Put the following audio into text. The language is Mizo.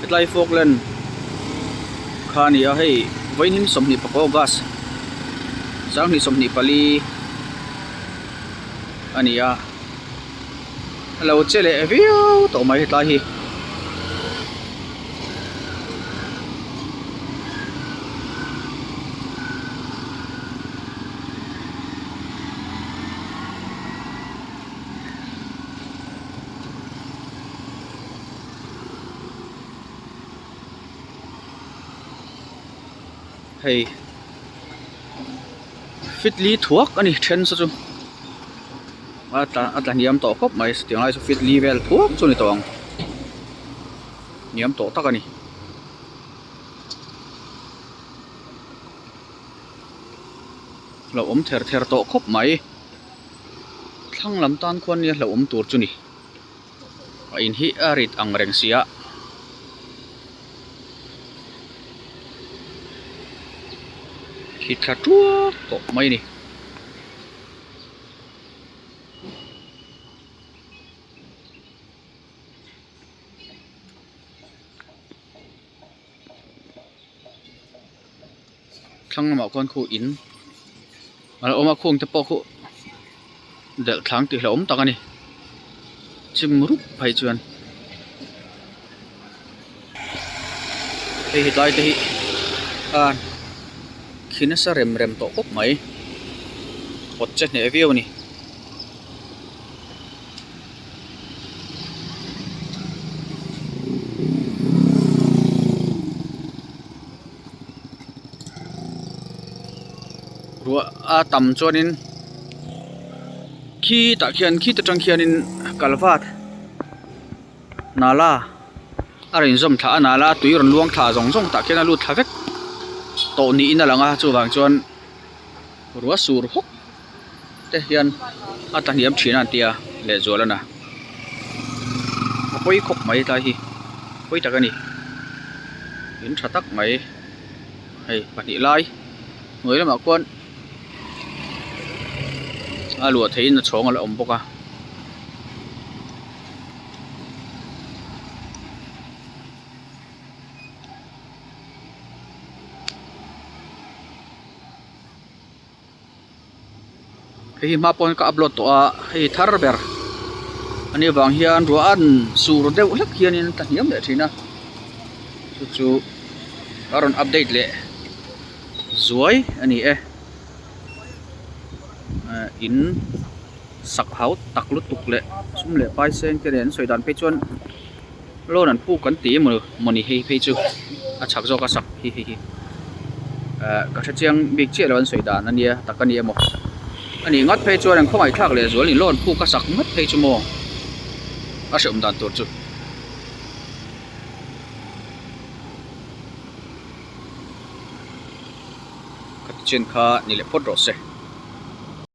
Hetlai Falkland kha a ni a hei vawiin 24 August 2024 a ni a a lo che leh viau tawh mai hetlai hi. Hei fit li thuak a ni then saw chu a tla a tla hniam tawh khawp mai tiang lai chu fit li vel thuak chu a ni tawh ang hniam tawh tak a ni. Hlauhawm ther ther tawh khawp mai thlang lam tan khuan nia hlauhawm tur chu ni. A in hi a rit ang reng si a. Khi thla tuak tawh mai a ni. Thlang lamah khuan khu in a lo awm a khung te pawh khu delh thlang tih hlauhawm tak a ni chim rup phei chuan hei hetlai te hi a khi nasa rem rem tawh khawp mai kawt che hneh viau a ni. Ruah a tam chuanin khitah khian khita tang khianin kalvat nala a rawn inzawm thla a nala tui rawn luang thla zawng zawng tah khian a lut thla vek tawh niin a lang a chuvang chuan ruah sur hawk te hian a tla hniam thin a an tia lehzual a na a pawi khawp mai tlai hi pawi tak a ni in tha tak mai hei pahnih lai hnuai lamah khuan a luah theihin a chhawng a la awm bawk a. Hei hi hma pawn ka upload tawh a hei thar ber a nih avang hian ruah an sur deuh hlek hianin ka hniam leh thin a chu chu a rawn update leh zuai a ni e ah in sak hau tak lutuk leh sum leh pai seng te nen an sawi dan phei chuan loan an puk an ti emaw mawni hei phei chu a chak zawk a sak hi hei hi ah ka hre chiang bik chiah lo an sawi dan ania tak a ni emaw a nih ngawt phei chuan an khawngaih thlak leh zual a ni loan puk a sak ngawt phei chu maw a hreawm dan tur chu. Ka ti chin kha ni leh phawt rawh se.